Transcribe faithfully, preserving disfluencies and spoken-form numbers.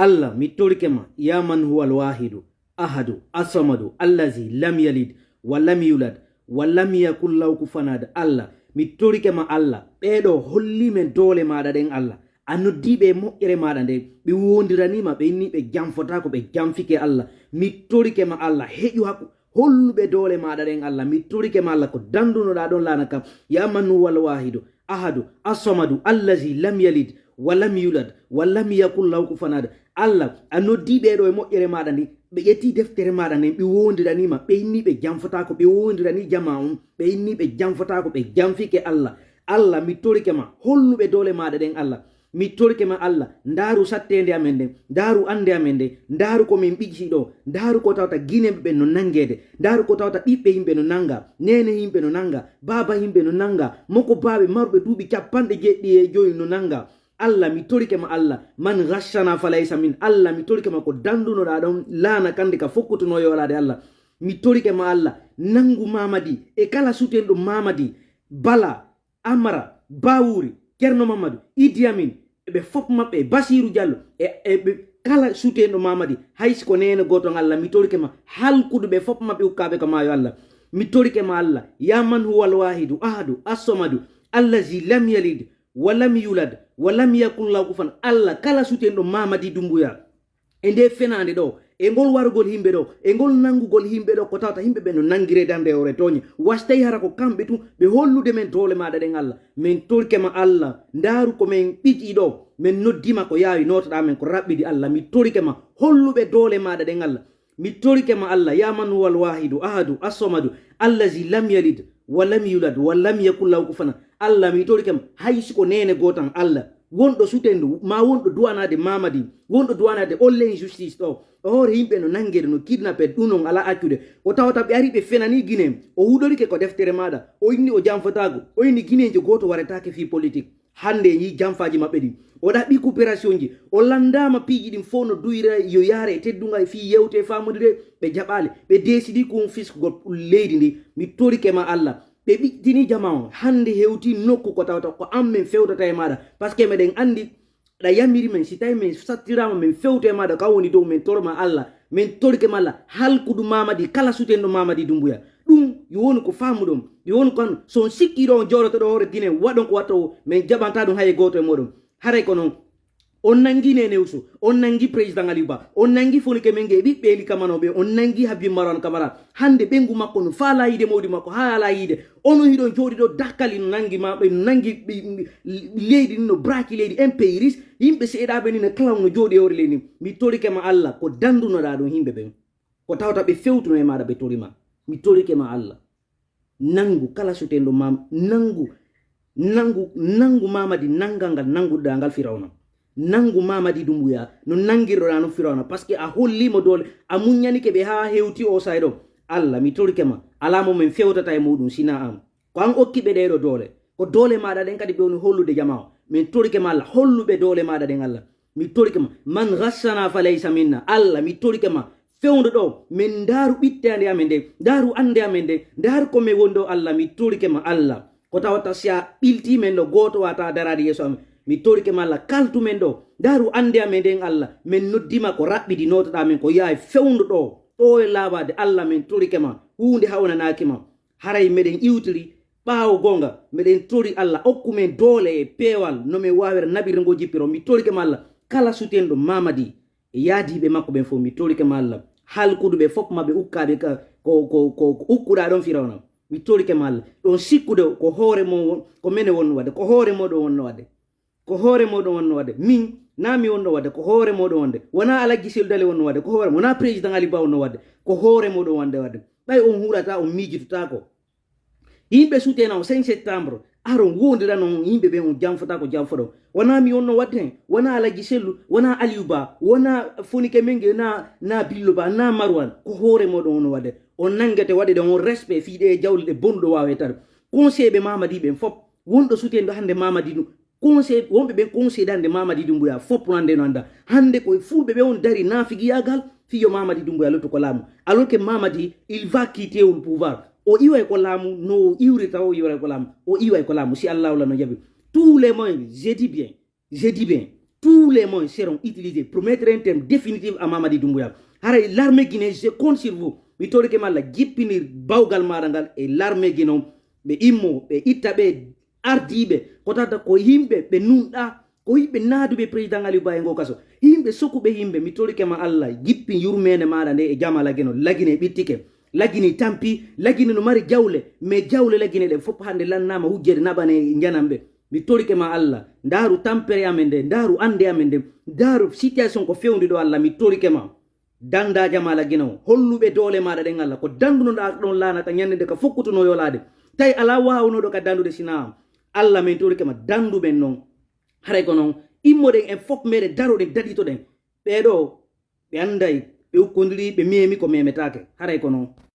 Allah, mi torike ma, ya man huwa alwahidu ahadu asamadu allazi lam yalid wa lam yulad wa lam yakun lahu kufuwan ahad. Allah, mi torike ma, Allah, ɓeeɗo holli men doole maaɗa ɗen, Allah, a noddi ɓe e moƴƴere maaɗa nden, ɓe wondirani ma, ɓe inni ɓe janfotaako, ɓe janfike. Allah, mi torike ma, Allah, heƴu hakku holluɓe doole maaɗa ɗen, Allah, mi torike ma, Allah, ko dandunoɗaa ɗon laana kam, ya man huwa alwahidu ahadu asamadu allazi lam yalid wa lam yulad wa lam yakun lahu kufuwan ahad. Allah, a noddi ɓeeɗo e moƴƴere maaɗa ndi, ɓe ƴetti deftere maaɗa nden, ɓe wondirani ma, ɓe inni ɓe janfotaako, ɓe wondirani jamaa on, ɓe inni ɓe janfotaako, ɓe janfike. Allah, Allah, mi torike ma, holluɓe doole maaɗa ɗen, Allah, mi torike ma, Allah, ndaaru satteende amen nden, ndaaru annde amen nden, ndaaru ko min ɓiƴci ɗo, ndaaru ko tawata Guinéen ɓe ɓen no nanngeede, ndaaru ko tawata ɓiɓɓe yimɓe no nannga, neene yimɓe no nannga, baaba yimɓe no nannga, moko baaɓe marɓe duuɓi capanɗe jeeɗiɗi e joyi no nannga. Allah, mi torike ma, Allah, man ghashana falaysa min. Allah, mi torike ma, ko dandunoɗaa ɗon laana kandi ka fokkutunoo yoolaade. Allah, mi torike ma, Allah, nanngu Mamadi e kala sutenɗo Mamadi, Bala, Amara, Bawuri, Ceerno Mamadu, Idi Amin, e ɓe fof maɓɓe, e Basiiru Jallo, e, e ɓe kala sutenɗo Mamadi, hay si ko neene gooto on, Allah, mi torike ma, halkudu ɓe fof maɓɓe, ukkaaɓe ka maayo, Allah. Mi torike ma, Allah, ya man huwa alwahidu ahadu asomadu allazi lam yalid wa lam yulad wa lam yakun lahu kufuwan. Allah, kala sutenɗo Mamadi Dumbuya, e nde fenaande ɗo, e ngol warugol yimɓe ɗo, e ngol nanngugol yimɓe ɗo, ko tawata yimɓe ɓe no nanngiree darnde hoore tooñe. Wasay hara ko kamɓe tun ɓe hollude men doole maaɗa ɗen, Allah. Min torike ma, Allah, ndaaru ko min ɓiƴi ɗo, min noddi ma ko yaawi, nootoɗaa men ko raɓɓiɗi, Allah. Mi torike ma, holluɓe doole maaɗa ɗen, Allah. Mi torike ma, Allah, ya man huwa alwahidu ahadu asomadu allazi lam yalid wa lam yulad wa lam yakun lahu kufuwan ahad. Allah, mi torike ma, hay si ko neene gooto on, Allah, wonɗo sutendu, ma wonɗo duwanaade Mamadi, wonɗo duwanaade olle injustice ɗo, e hoore yimɓe no nanngede, no kidnappé, ɗum on alaa accude. Ko tawata ɓe ari ɓe fenani Guinée, o huɗorike ko deftere maaɗa, o inni o janfotaako, o inni Guinéenjo gooto waretaake fii politique. Hannde en yii janfaaji maɓɓe ɗin. O ɗaɓɓi coopérationji, o lanndaama piiji ɗin fof no duyra yo yaare e teddungal e fii yewte e faamondire, ɓe jaɓaali, ɓe deesidi ko fiskugol leydi ndi. Mi torike ma, Allah, ɓe ɓiƴƴini jamaa on, hannde hewti nokku ko tawata ko an men fewtata e maaɗa, parce que meɗen anndi ɗa yamiri men, si tawi men sattiraama, men fewto e maaɗa, ka woni dow, men toro ma, Allah, men torike ma, Allah, halkudu Mamadi, kala sutenɗo Mamadi Dumbuya. Ɗum yo wonu ko faamuɗon, yo wonu ko an, so on sikkii ɗo on jooɗoto ɗo hoore Guinée, waɗon ko watta o, men jaɓanta ɗum hay e gooto e mooɗon. Haray ko non, on nanngi Nene Usu, on nanngi Président Aliou Ba, on nanngi Fonike Mengue e ɓiɓɓe Eli Kamano ɓe, on nanngi Habib Marwan Camara. Hannde ɓeyngu makko no faalaa yiide, mawdi makko haalaa yiide. Onon hiɗon jooɗi ɗo, dakkali no nanngi ma, ɓe no nanngi ɓe, ɓe, leydi ndi, no braaki leydi, impérialiste. Yimɓe seeɗaaɓe ni no kala no jooɗi e hoore leydi ndi. Mi torike ma, Allah, ko dandunoɗaa ɗum yimɓe ɓen, ko tawata ɓe fewtuno e maaɗa, ɓe tori ma. Mi torike ma, Allah, nanngu kala sutenɗo Mam-, nanngu, nanngu, nanngu Mamadi nanngal ngal nannguɗaa ngal Firawna. Nanngu Mamadi Dumbuya no nanngirɗoɗaa non Firawna, parce que a hollii mo doole, a muññanike ɓe haa hewti o saay ɗo. Allah, mi torike ma, alaa mo men fewtata e muɗum sinaa an. Ko an okki ɓe ɗee ɗoo doole. Ko doole maaɗa ɗen kadi ɓe woni hollude jamaa o. Min torike ma, Allah, hollu ɓe doole maaɗa ɗen, Allah. Mi torike ma, man ghassana falaysa minna. Allah, mi torike ma, fewndo ɗo, min ndaaru ɓitte ande amen nde, ndaaru annde amen nde, ndaaru ko min woni ɗo, Allah, mi torike ma, Allah. Ko tawata si a ɓiltii men ɗo, gooto wata daraade yeeso amen. Mi torike ma, Allah, kaltu men ɗo, ndaaru annde amen nden, Allah, min noddi ma ko raɓɓiɗi, nootoɗaa men ko yahay fewndo ɗo, ɗo e laabaade, Allah, min torike ma, huunde hawnanaaki ma. Haray meɗen iwtiri ɓaawo goonga, meɗen tori Allah okku men doole e peewal no men waawira naɓirde ngo jippiro. Mi torike ma Allah, kala sutenɗo Mamadi e yaadiiɓe makko ɓen fof, mi torike ma Allah, halkudu ɓe fof maɓɓe, ukkaaɓe ka, ko, ko, ko, ko ukkuɗaa ɗon Firawna. Mi torike ma Allah, ɗon sikkude ko hoore mo, ko mene wonno waɗde, ko hoore moɗon wonno waɗde. Ko hoore moɗon wonno waɗde. Min, na mi wonno waɗde, ko hoore moɗon wonde. Wonaa Alhaji Sellu Dale wonno waɗde, ko hoore, wonaa Président Ali Ba wonno waɗde, ko hoore moɗon wonde waɗde. Ɓay on hulataa, on miijitotaako. Yimɓe sutena on cinq septembre, aron wondirano on yimɓe ɓen, on janfotaako janfoɗon. Wonaa mi wonno waɗde hen, wonaa Alhaji Sellu, wonaa Aliou Ba, wonaa Fonike Mengue, na, na Billo Ba, na Marwan, ko hoore moɗon wonno waɗde. On nangete waɗude on respect fii ɗee jawle ɗe bonɗo waawa hettade. Conseil ɓe Mamadi ɓen fof, wonɗo sutenɗo hannde Mamadi ɗum, conseil, wonɓe ɓen conseil hannde Mamadi Doumbouya, fof no annde, no annda. Hannde ko fulɓe ɓe on dari naafigiyaagal, fii yo Mamadi Doumbouya luttu ko laamu. Alors que Mamadi, il va quitter le pouvoir. O iway ko laamu, no o iwri taw o iwray ko laamu. O iway ko laamu, si Allahu la no jaɓi. Tous les moyens, je dis bien, je dis bien, Tous les moyens seront utilisés pour mettre un terme définitif à Mamadi Doumbouya. Haray l'armée guinéenne, je compte sur vous. Mi torike ma Allah, jippinir bawgal maɗa ngal e l'armée guinéenne. Ɓe immo, ɓe itta ɓe ardiiɓe, ko tata ko yimɓe ɓe nunɗa, ko yimɓe naaduɓe président Aliou Ba e ngo kaso. Yimɓe sokuɓe yimɓe, mi torike ma Allah, jippin yurmende maɗa nde e jama Lagine, Lagine ɓittike. Lagine tampi, Lagine no mari jawle, mais jawle Lagine ɗen fof hannde lannama hujjere naɓane e njanamɓe. Mi torike ma Allah, ndaaru tampere amen nde, ndaaru annde amen nde, ndaaru situation ko fewndi ɗo Allah, mi torike ma. Danda jama Lagine o, holluɓe doole maɗa ɗen Allah, ko dandunoɗa ɗon laanata ñande nde ka fokkutuno yolaade. Tawi ala wawnoɗo ka dandude sina am. Allah, min torike ma, dandu ɓen non. Haray ko non, immoɗen en fof meɗen daroɗen daɗitoɗen. Ɓeɗo, ɓe anday, ɓe ukkodiri, ɓe memi ko memetake. Haray ko non.